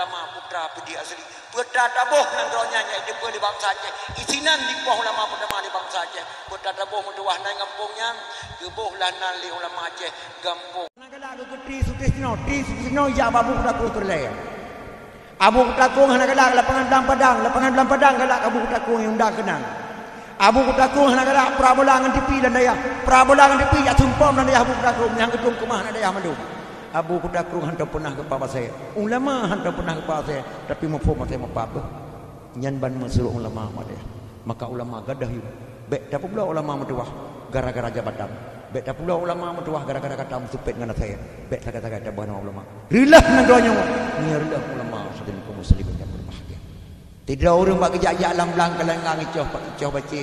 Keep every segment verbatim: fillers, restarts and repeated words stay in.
Ulama putra peudiek asli. Peue ta taboh nanggroe nyan nyang jiteupeue lé bansa Aceh. Isinan dipoh ulama peutama lé bansa Aceh. Peue ta taboh meutuwah nan gampông nyan, geuboh lah nan lé ulama Aceh gampông. Hana galak keu Tri Sutisno, Tri Sutisno jak bak Abu Kuta Krueng peureulèe. Abu Kuta Krueng hana galak lapangan Blang Padang, lapangan Blang Padang galak Abu Kuta Krueng nyang undang keunan. Abu Kuta Krueng hana galak Prabola ngon Tipi lam dayah, Prabola ngon Tipi jak sumpom lam dayah Abu Kuta Krueng nyang geutong keumah lam dayah mandum. Abu Kuta Krueng hantom peunah geupabat asèe. Ulama hantom peunah geupabat asèe, tapi muphom asèe meupabat. Nyan ban meusuruh ulama lam dayah. Maka ulama gadoh yum. Bèk tapeubloe ulama meutuwah gara-gara jabatan. Bèk tapeubloe ulama meutuwah gara-gara gata meusumpet ngon asèe. Bèk sagai-sagai tabloe nama ulama. Reuloh nanggroe nyoe, nyoe reuloh ulama, hadirin kaum muslimin nyang berbahagia. Sidroe ureueng bak geujak-jak lam blang kalon ngicoh, icoh bacé.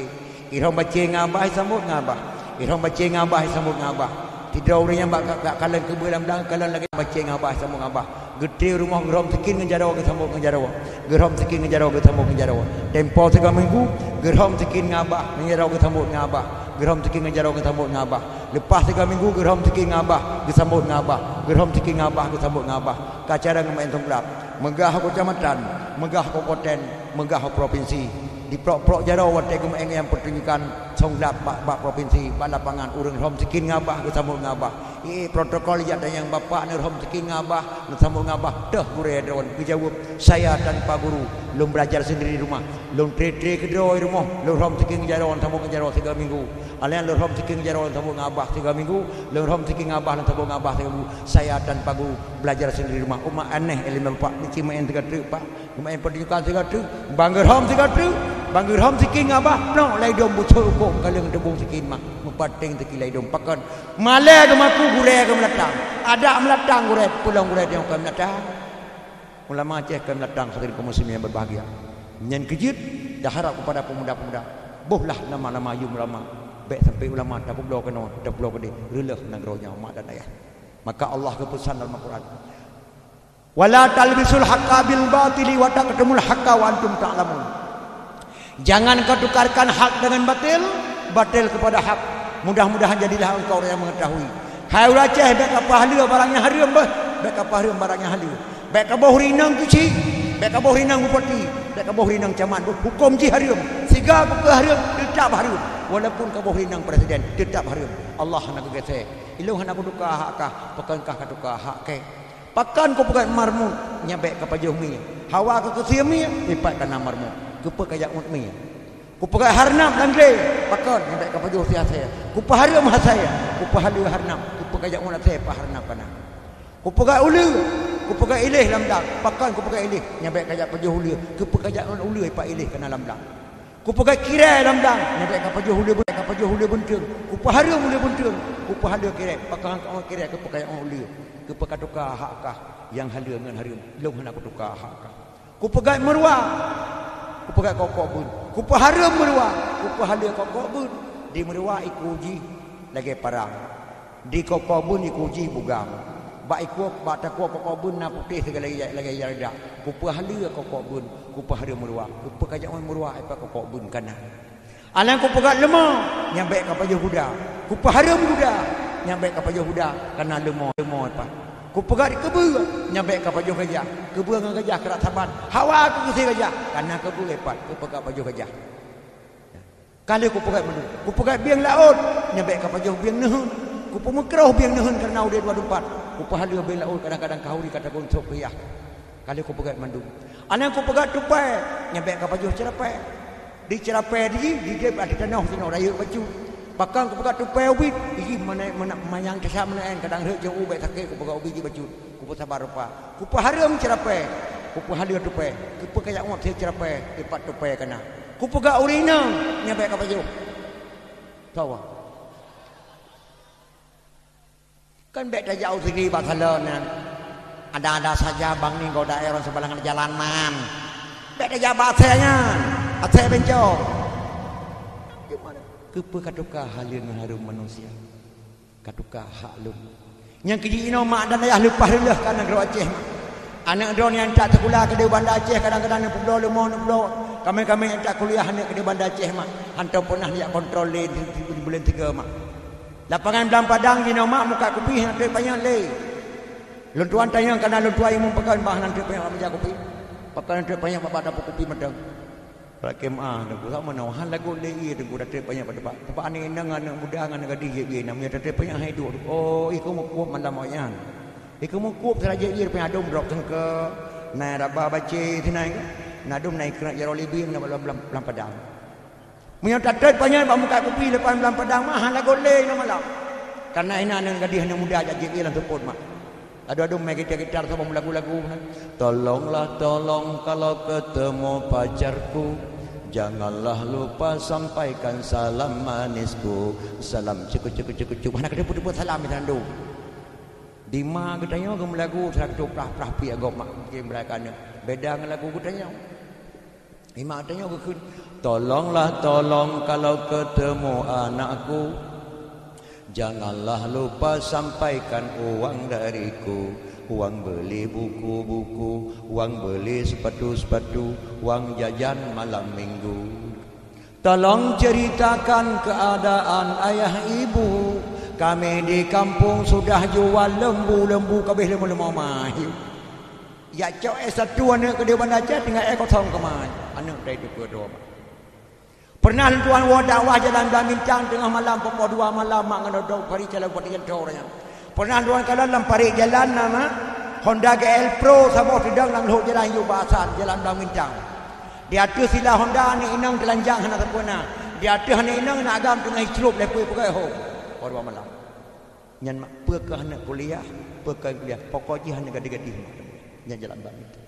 Irhom bacé ngon abah, isambot ngon abah. Irhom bacé ngon abah, isambot ngon abah. Sidroe ureueng nyang bak, bak kalon keubeue lam blang, kalon lagèe bacé ngon abah, isambot ngon abah. Geutré rumoh geurhom sikin ngon jaroe, geusambot ngon jaroe. Geurhom sikin ngon jaroe, geusambot ngon jaroe. Tempo sigoe minggu, geurhom sikin ngon abah, ngon jaroe geusambot ngon abah. Geurhom sikin ngon jaroe, geusambot ngon abah. Leupah sigoe minggu, geurhom sikin ngon abah, geusambot ngon abah. Geurhom sikin ngon abah, geusambot ngon abah. Ka cara geumeu'en songglap. Meugah u keucamatan, meugah u kabupaten, meugah u propinsi. Diprok-prok jaroe watèe geumeu'en nyang peutunjukan songglap bak, bak propinsi, bak lapangan ureueng rhom sikin ngon abah geusambot ngon abah. Ié protokol jak tanyong bapak neurhom sikin ngon abah, neusambot ngon abah, "Toh gurèe droen?" Geujaweueb, "Saya tanpa guru, lôn belajar sendiri di rumah. Lôn tré-tré keudroe di rumoh, lôn rhom sikin ngon jaroe, sambot ngon jaroe sigoe minggu. Alèh lôn rhom sikin ngon jaroe, sambot ngon abah sigoe minggu, lôn rhom sikin ngon abah, lôn sambot ngon abah sigoe minggu. Saya tanpa guru, belajar sendiri di rumah." Umat aneh ileumèe bapak, meuci meu'en sigoe treuk, Pak. Geumeu'en peutunjukan sigoe treuk, ban geurhom sigoe treuk, ban geurhom sikin ngon abah, ploh laidôm beucok ukok meukaleueng teubông sikin mak, meupaténg teuki laidôm. Pakon? Malèe geumaku gurèe geumeulatang. Adak meulatang gurèe, peulông gurèe nyang kon meulatang. Ulama Aceh kon meulatang, hadirin kaum muslimin yang berbahagia. Nyan keu jeuet, taharap kepada pemuda-pemuda, bohlah nama-nama yum ulama. Bèk sampai ulama tapeubloe keunoe, tapeubloe keudéh, reuloh nanggroe nyoe, mak dan ayah. Maka Allah geupeusan dalam Al-Quran, "Wala talbisul haqqa bil batili wa taktumul haqqa wa antum ta'lamun." Jangan kau tukarkan hak dengan batil, batil kepada hak. Mudah-mudahan jadilah engkau orang yang mengetahui. Hai ureueng Aceh, bèk kapeuhaleue barang nyang hareuem beuh, bèk kapeuhaleue barang nyang haleue. Bèk kaboh ureueng inong keuchik, bèk kaboh ureueng inong bupati, bèk kaboh ureueng inong camat beuh, hukôm jih hareuem. Siga bukon hareuem, teutab hareuem. Walaupun kaboh ureueng inong presiden, teutab hareuem. Allah hana geugasée. Ilôn hana kutuka hak kah, pakon kah katuka hak kèe? Pakon kupeugèt marmut, nyan bèk kapajoh mie. Hawa keu keusie mie, ipat kana marmut. Keupeue kajak ngut mie? Kupeugèt harnab lam glé, pakon, nyan bèk kapajoh sie asèe. Kupeuhareuem asèe, kupeuhaleue harnab, keupeue kajak ngut asèe pat harnab kana? Kupeugèt uleue, kupeugèt iléh lam blang, pakon kupeugèt iléh, nyan bèk kajak pajoh uleue, keupeue kajak ngut uleue ipat iléh kana lam blang? Kupeugèt kirèe lam blang, nyan bèk kapajoh uleue beu-, kapajoh uleue beunteung. Kupeuhareuem uleue beunteung, kupeuhaleue kirèe, pakon kajak ngut kirèe, keupeue kajak ngut uleue? Keupeue katuka hak kah nyang haleue ngon hareuem? Lôn hana kutuka hak kah. Kupeugèt meuruwa, kupeugèt kokok beun. Kupeuhareuem meuruwa, kupeuhaleue kokok beun. Di meuruwa iku jih lagèe parang, di kokok beun iku jih bugam. Bak iku, bak takue kokok beun na putéh sigoe lagèe, lagèe jai dak. Kupeuhaleue kokok beun, kupeuhareuem meuruwa. Keupeue kajak ngon meuruwa ipat kokok beun kana? Alèh kupeugèt leumô, nyan bèk kapajoh guda. Kupeuhareuem guda, nyan bèk kapajoh guda, kana leumô, leumô ipat. Kupeugèt keubeue, nyan bèk kapajoh gajah. Keubeue ngon gajah karap saban. Hawa keu keusie gajah, kana keubeue ipat, keupeue kapajoh gajah? Ka lheueh kupeugèt mandum. Kupeugèt bieng laôt, nyan bèk kapajoh bieng neuheun. Kupeumeukrôh bieng neuheun kareuna udép dua teumpat. Kupeuhaleue bieng laôt, kadang-kadang kauri ka tagon sôk keu yah. Ka lheueh kupeugèt mandum. Alèh kupeugèt tupai, nyan bèk kapajoh ceurapée. Di ceurapée di, di dép ateueh tanoh sinoe rayeuk bacut. Pakon kupeugèt tupai ubit, iji mana, mana, manyang tasak meunan, kadang rhot jeuet u bèk sakét, kupeugèt ubit jih bacut. Kupeusaba rupa. Kupeuhareuem ceurapée, kupeuhaleue tupai. Keupeue kajak ngot sie ceurapée, ipat tupai kana? Kupeugèt ureueng inong, nyan bèk kapajoh. Sawa. Kan bèk tajak u Sigli bak salon nyan. Ada-ada saja bang ni goda erong sibalangan jalanan. Bèk tajak bak asèe nyan. Asèe bencong. Keupeue katuka haleue ngon hareuem manusia? Katuka hak lôn. Nyang keu jih inoe mak dan ayah leupah reuloh ka nanggroe Aceh mak. Aneuk droeneuh nyang that sikula keudéh Banda Aceh kadang-kadang neupeubloe leumô neupeubloe. Kamoe-kamoe nyang that kuliah aneuk keudéh Banda Aceh mak. Hantom peunah neujak kontrol lé di, di, di buleuen tiga mak. Lapangan Blang Padang jinoe mak mukat kupi hana trép panyöt lé. Lôn tuan tanyong, kana lôn tuan imum pakon bah nan teuk panyang bak meja kupi. Pakon nan teuk panyang bak dapur kupi mantong. Lakée meu'ah Teungku, sama na han lagot lé ié Teungku, dan teuk panyang bak depan. Bak aneuk inong, aneuk muda ngon aneuk gadih jeuet ié, na meunyoe teuk panyang hai duek. Oh, ih keuh meukueb malam awaknyan. Ih keuh meukueb sira jeuet ié, panyang adum drob teungke. Na raba bacé sinai keuh. Na adum na ikrak jaroe libing na bak lam, lam, lam padang. Meunyoe tatot panyang bak muka kupi leupah lam padang mah, han lagot lé inoe malam. Karena inan aneuk gadih aneuk muda jak jeuet ié lam seupôt mah. Adu-adu main gitar-gitar saboh meulagu-lagu meunan. Tolonglah, tolong kalau ketemu pacarku, janganlah lupa sampaikan salam manisku. Salam cukup, cukup, cukup, cukup. Hana keudeuh peuet-peuet salam di tandu. Di ma geutanyoe geumeulagu, sira geutuprah-prah piek gob mak, mungkin beuraka aneuk. Beda ngon lagu geutanyoe. Imak tanyoe geukheun, "Tolonglah, tolong kalau ketemu anakku, janganlah lupa sampaikan uang dariku. Uang beli buku-buku, uang beli sepatu-sepatu, uang jajan malam minggu. Tolong ceritakan keadaan ayah ibu. Kami di kampung sudah jual lembu-lembu, kabeh lembu-lembu mah." Jak cok es satu aneuk keudeh Banda Aceh, tinggai es kosong keumai. Aneuk dai teupeue droe. Pernah lôn tuan woe dakwah jalan Blang Bintang teungoh malam, pukul dua malam, mak ngon dodok pari calon buat jalan tho ureueng nyan. Pernah lôn tuan kalon lam parit jalan na mak, Honda G L Pro saboh teudong lam lhok jalan yue bak asan, jalan Blang Bintang. Di ateueh sila Honda aneuk inong teulanjang hana sapeue na. Di ateueh aneuk inong na agam teungoh icrup lé pui peugah ho. Pukul dua malam. Nyan mak, peue keuh aneuk kuliah, peue keuh kuliah. Pokok jih aneuk gadih-gadih mak. Nyan jalan Blang Bintang.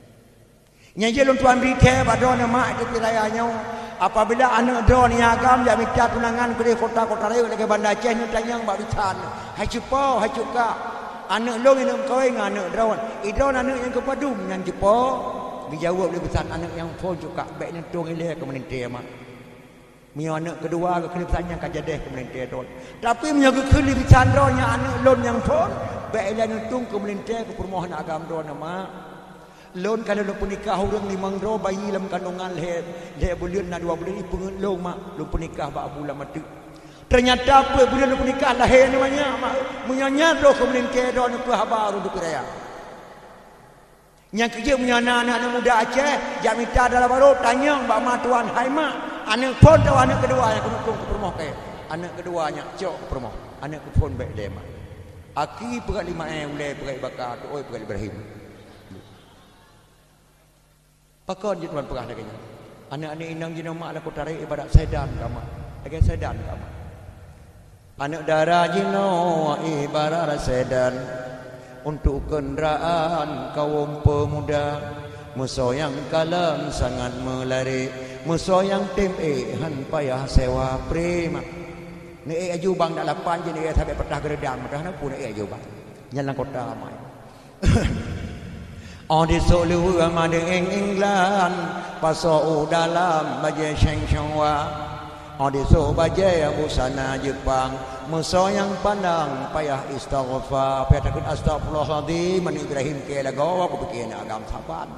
Nyan jih lôn tuan bri thèe bak droeneuh mak di tepi raya nyoe. Apabila aneuk droeneuh nyang agam jak mita tunangan keudeh kota-kota rayeuk lagèe Banda Aceh nyoe tanyong bak bisan, "Hai cupo, hai cuka, aneuk lôn inong kawén ngon aneuk droeneuh. Idroeneuh aneuk nyang keupadum nyan cupo?" Geujaweueb lé bisan, "Aneuk nyang phôn cuka, bèk neutông ilèe keu meulintèe mak." Meunyoe aneuk keudua geukheun bisan nyan ka jadeh keu meulintèe droeneuh. Tapi meunyoe geukheun lé bisan droeneuh nyan aneuk lôn nyang phôn, bèk ilèe neutông keu meulintèe keu peurumoh aneuk agam droeneuh mak. Lôn ka lheueh lôn peunikah ureueng limong droe bayi lam kandongan lhèe, lhèe buleuen na dua buleuen, ipeungeut lôn mak, lôn peunikah bak Abu Lam Ateuk. Teunyata peuet buleuen lôn peunikah lahé aneuk manyak mak. Meunyoe nyan droe keu meulintèe droeneuh peue haba ureueng teupeu raya. Nyang keujeuet meunyoe na aneuk-aneuk muda Aceh jak mita dara barô, tanyong bak ma tuan, "Hai mak, aneuk phôn atawa aneuk keudua nyang keuneuk phôn keu peurumoh kèe?" Aneuk keudua nyan cok keu peurumoh, aneuk keuphôn bèk lé mak. Aki peugah lé maé, ulèe peugah lé baka, tu'oh peugah lé Ibrahim. Pakon jeuet tuan peugah lagèe nyan? Aneuk-aneuk inong jinoe mak lakoe tarek ibarat sedan ka mak. Lagèe sedan ka mak. Aneuk dara jinoe ibarat sedan untuk kenderaan kaum pemuda. Musoh nyang kalon sangat meularik, musoh nyang tem ék han payah sewa prima. Neuék aju bang dak lapan jih neuék sabé patah geureudang, meudah na pun neuék aju bang. Nyan lam kota amai. 'Oh disôk luweue madeueng England, pasoe u dalam bajèe Sheng Chong Hua. 'Oh disôk bajèe busana Jeupang, musoh nyang pandang payah istighfar, payah takheun astagfirullahalazim, aneuk Ibrahim kèe lagoe, kupiké aneuk agam saban.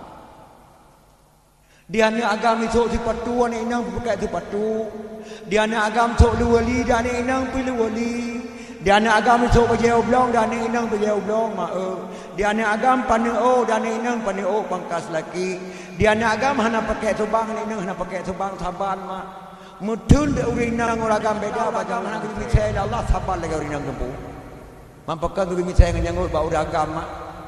Di aneuk agam isôk sipatu, aneuk inong peupakai sipatu. Di aneuk agam sôk luweue li, di aneuk inong pih luweue li. Di aneuk agam isôk bajèe oblong, di aneuk inong bajèe oblong, ma eu. Di aneuk agam paneuk ôk, di aneuk inong paneuk ôk pangkas laki. Di aneuk agam hana pakai subang, aneuk inong hana pakai subang, saban, mak. Meutheun dek ureueng inong ngon ureueng agam beda, bak agam hana geubri misai lé Allah, saban lagèe ureueng inong teumpu. Man pakon geubri misai ngon jangôt bak ureueng agam mak.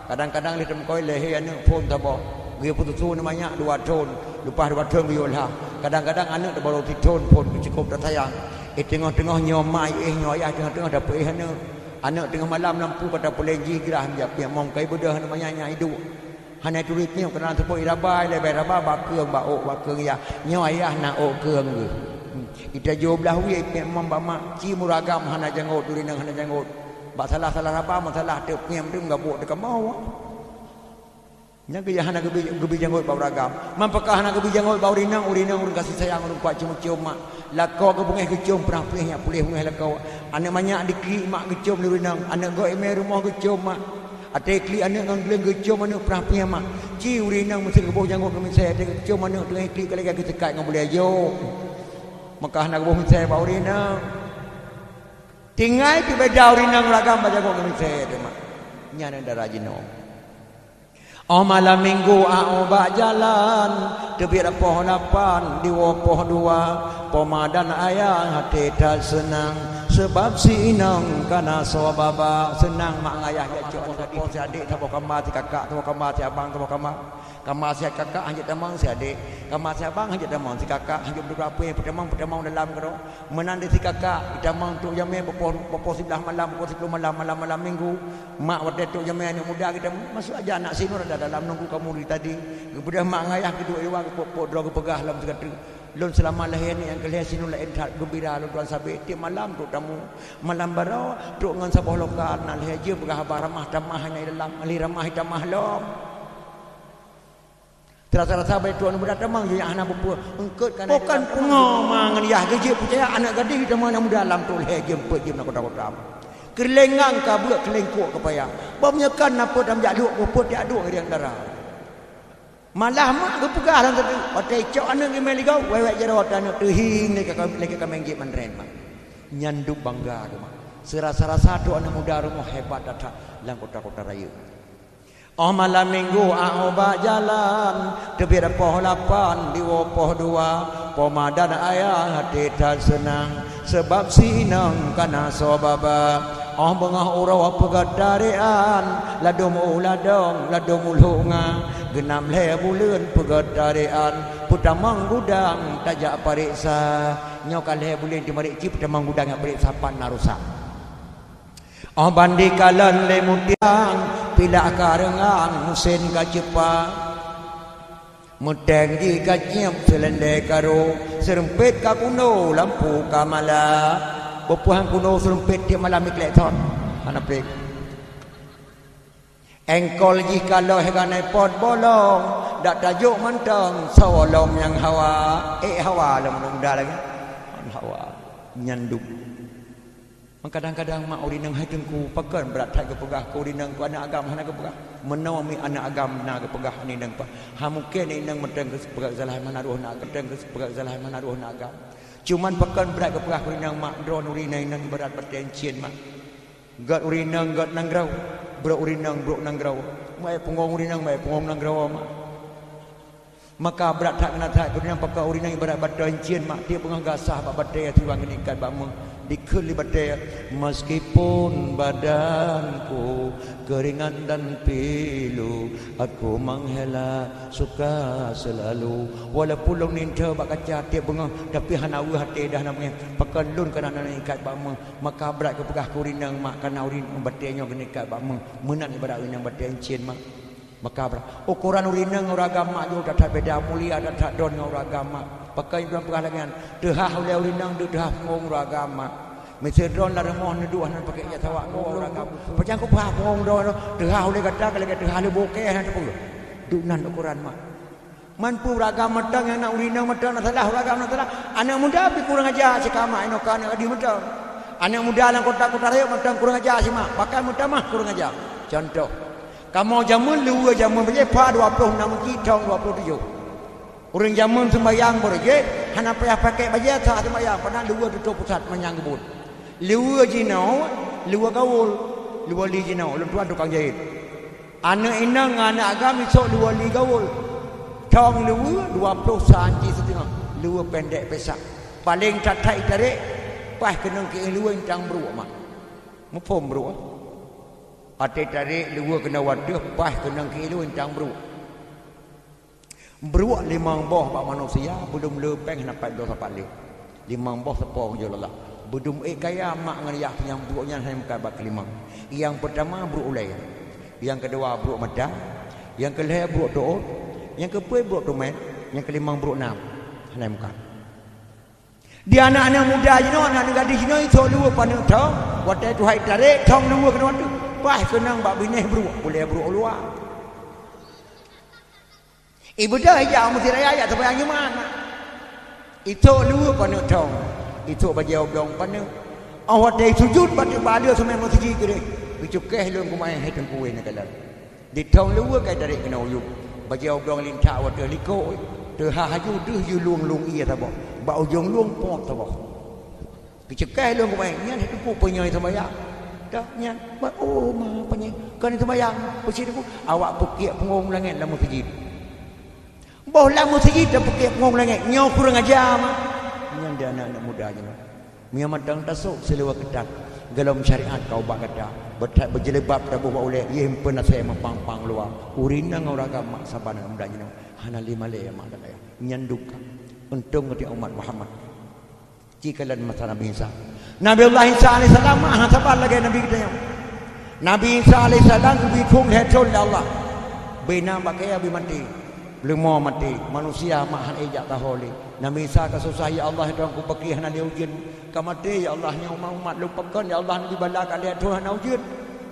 Kadang-kadang lé teumeukoe lé, "Hei aneuk, phôn saboh." Geuyue peususu aneuk manyak dua thôn, leupah dua thôn geuyue lhah. Kadang-kadang aneuk tabarô sithôn phôn, cukôp tasayang. Eh, teungoh-teungoh nyoe mak, eh, nyoe ayah, teungoh-teungoh tapeuéh aneuk. Aneuk teungoh malam lampu ka tapeulen jih, grah jak piep mom, kai beudôh aneuk manyak nyan iduek. Hana turi piep, keunan seupôt iraba, ilèe bai raba, bak keueng, bak ôk, bak keueng ayah. Nyoe ayah na ôk keueng geuh. Hmm. Ita jôh blah wie, piep mom bak mak, ci ureueng agam hana jangôt, ureueng inong hana jangôt. Bak salah-salah raba, meusalah teuk piep deuh gabuk teukamoe. Nyan keuh hana geubri, geubri jangôt bak ureueng agam. Man pakon hana geubri jangôt bak ureueng inong, ureueng inong ureueng kasih sayang, ureueng kuat cium-cium mak. Lakoe geubeungéh geucium, prah pieh nyak puléh beungéh lakoe. Aneuk manyak diklik mak geucium lé ureueng inong, aneuk gob imè rumoh geucium mak. Até klik aneuk ngon gleueng geucium aneuk prah pieh mak. Ci ureueng inong meusé geuboh jangôt geumisé, até geucium aneuk teungoh klik ka lagèe geuseukat ngon bulèe jôk. Maka hana geuboh misé bak ureueng inong. Tinggai pih beda ureueng inong ureueng agam bak jangôt ngon misé teuma. Nyan dara jinoe. Oh malam minggu ôk bak jalan, teubiet poh lapan diwoe poh dua, poma dan ayah até that seunang, sabab si inong kana soe babah. Seunang mak ngon ayah jak cok poh si adék, saboh kama si kakak, saboh kama si abang, saboh kama. Kama si kakak hanjeuet tamong si adék, kama si abang hanjeuet tamong si kakak, hanjeuet beudua apui peutamong-peutamong dalam keudroe. Meunan di si kakak, itamong trok jamé beupoh, beupoh siblaih malam, beupoh siploh malam, malam-malam minggu. Mak watée trok jamé aneuk muda geutamong, masuk aja aneuk sinur ada dalam nunggu kamu dari tadi. Geubeudôh mak ngon ayah geuduek iwa geupok-pok droe geupeugah lom sigoe teuk. Lôn seulama lahé aneuk nyang keu lhée sinur laén that geumbira lôn tuan sabé tiep malam trok tamong. Malam baroe trok ngon saboh lokal na lhée jeuem peugah haba ramah tamah nyang dalam, lé ramah tamah lom. Terasa-rasa baét tuan muda tamong, yue nyang hana beupeue. Eungkôt kan bukan pungo ma ngon yah geujeuet peucaya aneuk gadih tamong aneuk muda lam trok lhée jeuem peuet jeuem na kota-kota. Keulengang ka beuk, keulengkok ka paya. Bak meunyoe kan na peue tamjak lhok, peue tiak duek ngon dara. Malah mak geupeugah lam teuteu, watée cok aneuk geumeung ligau, wewek jaroe aneuk teuhieng lé ka, lé ka kaméng jeuet mandren mak. Nyan dub bangga geuh mak. Seurasa-rasa trok aneuk muda rumoh hebat that-that lam kota-kota rayeuk. Oh malam minggu ôk bak jalan, teubiet poh lapan diwoe poh dua, poma dan ayah até that seunang, sabab si inong kana soe babah. Oh beungoh uroe peugét tarékan, ladôm u ladong, ladôm u lhok nga, geunam lhée buleuen peugét tarékan, peutamong gudang tajak pareksa. Nyoe ka lhée buleuen teumarék cit peutamong gudang jak pareksa pat na rusak. Oh bandi kalon lé mutiang, pilah ka reungang, meusén ka ceupa. Meuténg jih ka cieb, seulendé ka rôh, seureumpét ka kuno, lampu ka mala. Beupuih kuno seureumpét tiep malam iklek thon. Hana prik. Éngkol jih ka lheueh ganai pot bolong, dak tajok mantong, soe lom nyang hawa. Ék hawa lom muda lagée. Hawa. Nyan dub. Kadang-kadang mak ureueng inong hai teungku, pakon brat that geupeugah keu ureueng inong keu aneuk agam hana geupeugah. Meunoe mi aneuk agam na geupeugah ngon inong pa. Ha mungken inong mantong geupeugah salah mana roh na, mantong geupeugah salah mana roh na agam. Cuman pakon brat geupeugah keu ureueng inong mak, droe ureueng inong ibarat batée encien mak. Gét ureueng inong gét nanggroe, brok ureueng inong brok nanggroe. Meu'é punggong ureueng inong meu'é punggong nanggroe mak. Maka brat that ngon that keunan pakon ureueng inong ibarat batée encien mak, tiep beungoh gasah bak batée siwang geunikat bak méuh, dikheun lé batée, "Meskipun badanku keringat dan pilu, aku menghela suka selalu." Walaupun lôn nintoe bak kaca tiep beungoh, tapi hana weueh até dah na beungéh, pakon lôn kana na ikat bak méuh. Maka brat geupeugah keu ureueng inong mak, kana ureueng inong batée nyoe geunikat bak méuh, meunan ibarat ureueng inong batée encien mak. Maka bra-, ukoran ureueng inong ngon ureueng agam mak jih that-that beda, mulia that-that droen ngon ureueng agam mak. Pakon droen peugah lagée nyan, teuhah ulée ureueng inong deuh teuhah punggong ureueng agam mak. Miseue droen lam rumoh neuduek hana pakai ijazah awak ngon ureueng agam. Pajan kupeuhah punggong droen, teuhah ulée gata ka lagée teuhah lé bukée hana teupeue. Duek nan ukoran mak. Man peue ureueng agam mantong nyang na ureueng inong mantong na salah, ureueng agam na salah. Aneuk muda pih kurang aja sikamak inoe ka aneuk gadih mantong. Aneuk muda lam kota-kota rayeuk mantong kurang aja simak, bahkan meutamah kurang aja. Contoh, Kamoe jameun luweue jameun bajée pha dua ploh nam cit thong dua ploh tujoh. Ureueng jameun seumbahyang beureujeut hana payah pakék bajée sah seumbahyang, padahai luweue tutoe pusat manyang geubun. Luweue jinoe, luweue gaul, luweue li jinoe, ulôn tuan tukang jahét. Aneuk inong ngon aneuk agam isok luweue li gaul. Thong luweue dua ploh santi siteungoh, luweue pendek pesak. Paleng that-that itarek, paih keunong keu luweue intang bruek mak. Muphom bruek? Até tarek luweue keunoe ateueh paih keunong keu luweue intang bruek. Bruek limong boh bak manusia, beudum le péng hana pat bloe sapat lé. Limong boh sapo geujok lala. Beudum ék kaya mak ngon yah nyang bruek nyan hana meukat bak keulimong. Nyang peurtama bruek ulée. Nyang keudua bruek mata. Nyang keulhée bruek teuôt. Nyang keupeuet bruek teumèt. Nyang keulimong bruek nam. Hana meukat. Di aneuk-aneuk muda jinoe, aneuk gadih jinoe, isok luweue paneuk thong, watée tuha itarek thong luweue keunoe ateueh, paih keunong bak binéh bruek, ulée bruek u luwa. Ibeudôh ijak u meuseujid raya, ijak seumayang Jumat. Isok luweue paneuk thong, isok bajée ubdong paneuk. Óh watée sujut bak teuk baleue seumé meuseujid keudeh, geucukéh lôn keumaé hai teungku wéh neukalon. Di thong luweue ka itarek keunoe u yup. Bajée ubdong lintak u ateueh likot. Teuhah laju deuh julueng lueng ié saboh. Bak ujong lueng pop saboh. Geucukéh lôn keumaé, nyan teupeu peunyoe seumayang. Dah nyan, ba-, oh, ma, apa nyan? Kan itu bayang, peusireuk awak peukiek punggong langét lam meuseujid. Boh lam meuseujid dah peukiek punggong langét, nyoe kurang aja, ma. Nyan dia anak-anak muda nyoe. Meunyoe mantong tasok seuluwa keutan, golom syariat ka ubak gata. Beuthat beujilbab taboh bak ulée, yeh peunaséh meupang-pang luwa. Ureueng inong ureueng agam mak saban aneuk muda jinoe. Hana lé malée mak gata nyan. Nyan duka. Untông geutanyoe umat Muhammad. Ci kalon masa Nabi Isa. Nabi Allah Isa alaihissalam hana saban lagée Nabi geutanyoe. Nabi Isa alaihissalam geubri phon lhée thon lé Allah. Beu inong bak kayée beu maté. Leumo maté. Manusia mak hana ijak taho lé. Nabi Isa ka susah, "Ya Allah, droe kupiké hana lé ujeuen. Ka maté, ya Allah, nyoe umat-umat lôn pakon, ya Allah, Nabi bala ka lhée thon hana ujeuen."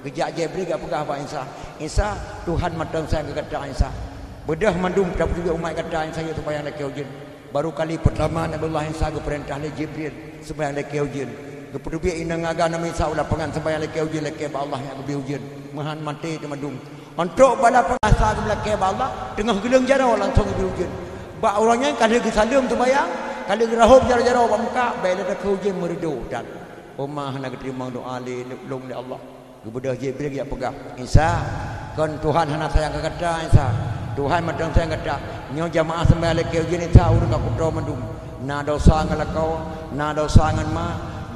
Geujak Jibril geupeugah bak Isa, "Isa, Tuhan mantong sayang keu gata, Isa. Beudôh mandum tapeuteubiet umat gata, Isa, yue sumbayang lakée ujeuen." Baru kali peutama Nabi Allah Isa geupeurintah lé Jibril sumbayang lakée ujeuen. Geupeuteubiet inong agam Nabi Isa u lapangan sumbayang lakée ujeuen, lakée bak Allah nyang geubri ujeuen. Meuhan maté teumandum. Untông bala peungasa geumeulakée bak Allah, teungoh geuleueng jaroe langsong geubri ujeuen. Bak uroe nyan ka lheueh geusaleuem sumbayang, ka lheueh geurahom jaroe-jaroe bak muka, bèk lé takheun ujeuen meureudôk that. Oma hana geuteurimong doá lé lôn lé Allah. Geubeudôh Jibril jak peugah, "Isa, kon Tuhan hana sayang keu gata, Isa. Tuhan mantong sayang gata. Nyoe jamaah sumbayang lakée ujeuen, Isa, ureueng ka kutoe mandum. Na desya ngon lakoe, na desya ngon ma,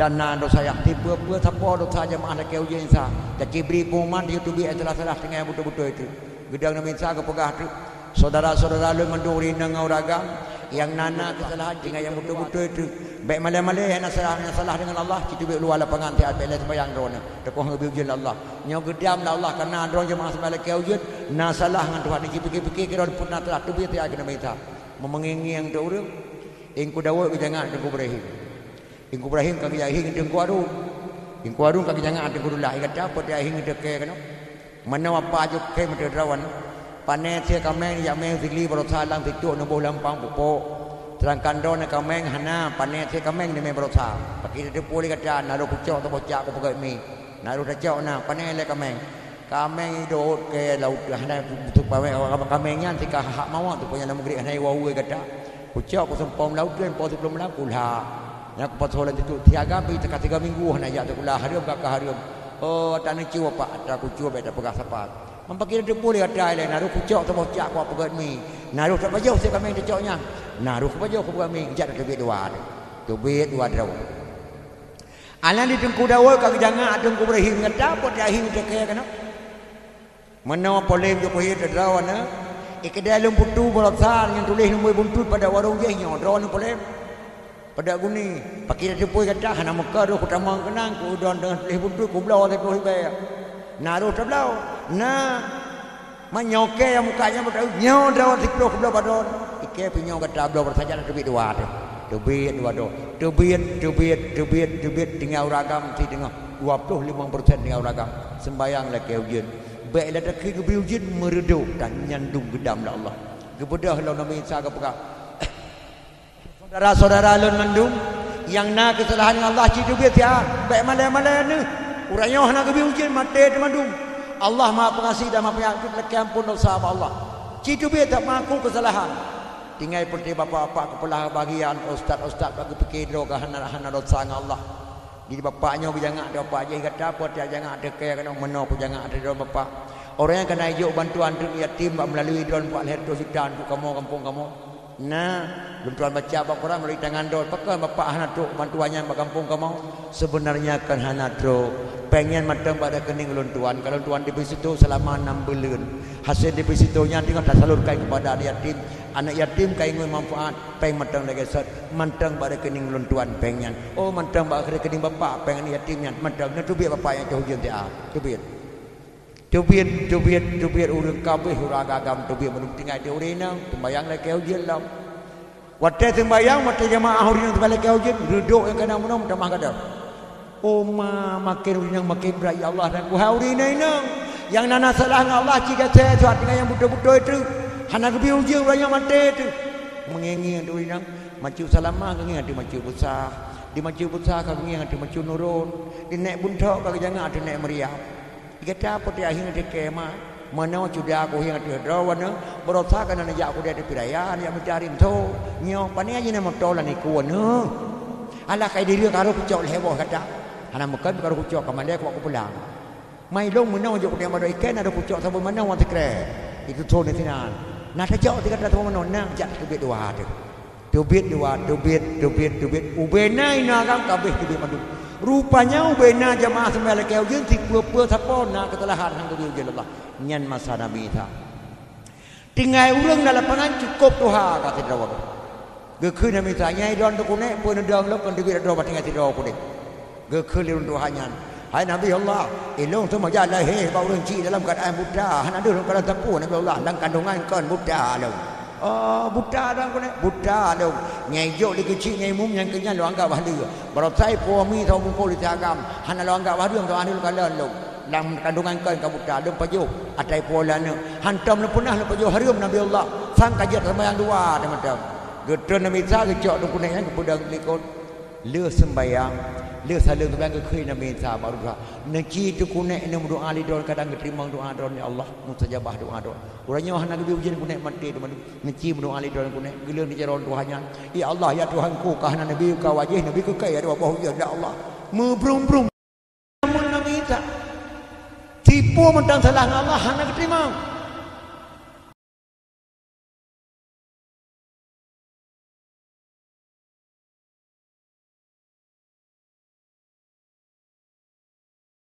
dan na desya yah. Tipeue-peue sapo desya jamaah lakée ujeuen, Isa, tacibri pengumuman di YouTube, eh, salah-salah tinggai beutôi-beutôi teuk." Geudong Nabi Isa geupeugah teuk, "Syedara-syedara lôn mandum ureueng inong ngon ureueng agam, nyang na-na keusalahan tinggai nyang beutôi-beutôi teuk. Bèk malée-malée, hana salah, hana salah deungon Allah, ci teubiet luwa lapangan siat, bèk lé sumbayang droeneuh. Teukoh geubri ujeuen lé Allah. Nyoe geudam lé Allah, kareuna droeneuh jamaah sumbayang lakée ujeuen na salah ngon Tuhan, ci pike-pike keu droeneuh peuet na salah, teubiet siat," kheun Nabi Isa. Meungieng-ngieng teuk ureueng, Teungku Daud geujangat Teungku Ibrahim. Teungku Ibrahim ka geujak hieng Teungku Harun. Teungku Harun ka geujangat Teungku Abdullah, gata peue tajak hieng teuke keunoe? Meunoe apa jok kém teuh droeneuh? Pané sie kaméng jak mé sigli baroesa lam sitoe neuboh lampang pupuk. Seudangkan droeneuh kaméng hana, pané sie kaméng neumé baroesa. Pakri tateupeue lé gata, na roh kucok saboh cak kupeugét mi. Na roh tacok na, pané lé kaméng. Kaméng idot keu laôt, hana butuh paméng, kaméng nyan sika hak mawöt tu, peue nyang lam meugrek hana iwoe-woe gata. Kucok, kuseumpom lam uteuen, po siplôh malam kulhak. Nyan kupasoe lam sitoe siaga, pi teuka tiga minggu hana jak sikula, hareuem ka, ka hareuem. Oh, ata neucue, Pak, ata kucue, bèk tapeugah sapa. Meupakiran teupue lé ata ilée, na roh kucok saboh cak kupeugét mi. Na roh tapajoh sie kaméng tacok nyan. Na roh kupajoh kupeugét mi, jak tateubiet dua. Teubiet dua droe. Aneuk di Teungku Daud ka geujangat Teungku Ibrahim, gata peue tajak hieng teuke keunoe? Meunoe polém jok keuhie teuh droeneuh, i keudè lôn putôh baroesa nyang tuléh lumbôi buntut padub warông jih nyoe droeneuh polém. Padub guni, pakri tateupeue gata, hana meukeureuh kutamong keunong, kuudon deungon tuléh buntut, kubloe lé troh ibèe. Na roh tabloe? Na. Meunyoe kée nyang muka nyan beutôi, nyoe droe siplôh kubloe bak droeneuh. Ikée pih nyoe gata bloe baroesa, jak tateubiet dua teuh. Teubiet dua droe. Teubiet, teubiet, teubiet, teubiet, tinggai ureueng agam sit teungoh. Dua ploh limong persen tinggai ureueng agam. Seumbayang lakée ujeuen. Bèk lé takheun geubri ujeuen meureudôk, dan nyan dum geudam lé Allah. Geubeudôh lom Nabi Isa geupeugah, "Syedara-syedara lôn mandum, nyang na keusalahan ngon Allah, ci teubiet siat, bèk malée-malée neuh. Ureueng nyoe hana geubri ujeuen, maté teumandum. Allah Maha Peungasih dan Maha Peunyayang, lakée amphon desya bak Allah. Ci teubiet siat, meuaku keusalahan." Tinggai peureté bapak-bapak keupeula bagian, ustaz-ustaz bak geupike droe ka hana, hana desya ngon Allah. Jadi bapak nyoe geujangat teuh bapak jih, gata peue tajak jangat teuke keunoe? Meunoe kujangat teuh droe bapak. Ureueng nyang ka na ijok bantuan teuk yatim bak meulalui droe bak lhèe reutôh juta untuk kamoe gampông kamoe. Na, lôn tuan baca bak Quran meulalu tangan droe, pakon bapak hana trok bantuan nyan bak gampông kamoe? Seubeunarnya kon hana trok. Péng nyan mantong bak rekening lôn tuan, ka lôn tuan deposito seulama nam buleuen. Hasil deposito nyan teungoh tasalurkan keupada aneuk yatim. Aneuk yatim ka ingat manfaat, péng mantong lagèe sot, mantong bak rekening lôn tuan péng nyan. Oh, mantong bak rekening bapak péng aneuk yatim nyan, mantong. Neuteubiet bapak nyang teuh ujeuen siat, teubiet. Teubiet, teubiet, teubiet, ureueng kabeh ureueng agam teubiet, meunurot tinggai di ureueng inong, seumbayang lakèe ujeuen lom. Watèe seumbayang, watèe jamaah ureueng inong seumbayang lakèe ujeuen, reudôk nyang ka na meunoe meutamah gadôh. Oh ma, maken ureueng inong maken brat, ya Allah, dan kuhai ureueng inong-inong nyang na, na salah ngon Allah, ci gasée, suat tinggai nyang beutôi-beutôi teuk, hana geubri ujeuen, ureueng nyoe maté teuk. Meungieng-ngieng di ureueng inong, macu Salamah ka ngieng ateueh macu Busa, di macu Busa ka ngieng ateueh macu Nurul, di nèk Buntok ka geujangan ateueh nèk Meuriam. Gata peue teuhieng ateueh kemah, meunoe cuda kuhieng ateueh droeneuh, baroesa ka na neujak kudée teupiraya, neujak mita rinso. Nyoe pane jih na moto lam ikeu neuh. Alah kai diri ka rôh kucok lhèe boh gata. Hana meukeun ka kucok, ka mandai kuba kupulang. Mai lôn meunoe jok kuneuk mandum ikan, na kucok saboh manoe wan sikrek. Itu thon sinan. Na tacok tiga ratus manoe, na jak teubiet dua teuh. Teubiet dua, teubiet, teubiet, teubiet. Ubena inoe agam ka abéh teubiet mandum. Rupanya ubena jamaah seumbahyang lakée ujeuen sipeue-peue sapo na keusalahan han geubri ujeuen Allah. Nyan masa Nabi Isa. Tinggai ureuëng lam lapangan cukôp tuha ka sidroe. Geukheun Nabi Isa, "Nyai droen teukunék, peue neudong lôn kon teubiet droe bak tinggai sidroe kunék." Geukheun lé ureuëng tuha nyan, "Hai Nabi Allah, ilôn teuma jak lahé bak ureuëng chik dalam keuadaan buta, hana deuh lôn kalon sapeue Nabi Allah, lam kandungan kon buta lôn." "Oh, buta droen kunék?" "Buta lôn." "Nyai jok lé keuchik nyai mum nyang keunyan lôn anggab haleue. Baroe sai po mi saboh bungkôh lé agam, hana lôn anggab haleue, lôn aneuëk lôn kalon lôn." Lam kandungan kon ka buta, lôn pajoh atai po lé aneuëk. Hantom lôn peunah lôn pajoh hareuem Nabi Allah, sang ka jeuet seumbahyang dua teuma-teuma. Geutreun Nabi Isa geucok teukunék nyan geupeudong likot. Lheueh seumbahyang, lheueh saleuem seumbahyang geukheun Nabi Isa bak ureuëng tuha. "Neuci teukunék neumeudoá lé droen, kadang geuteurimong doá droen, ya Allah, mustajabah doá droen. Uroe nyoe hana geubri ujeuen kunék maté teuma neuci meudoá lé droen kunék, geuleueng di jaroe tuha nyan. Ya Allah, ya Tuhanku, ka hana neubi ka wajéh, neubi keu kayée dua boh ujeuen, ya Allah." Meubrum-brum. Namun Nabi Isa, tipu mantong salah ngon Allah hana geuteurimong.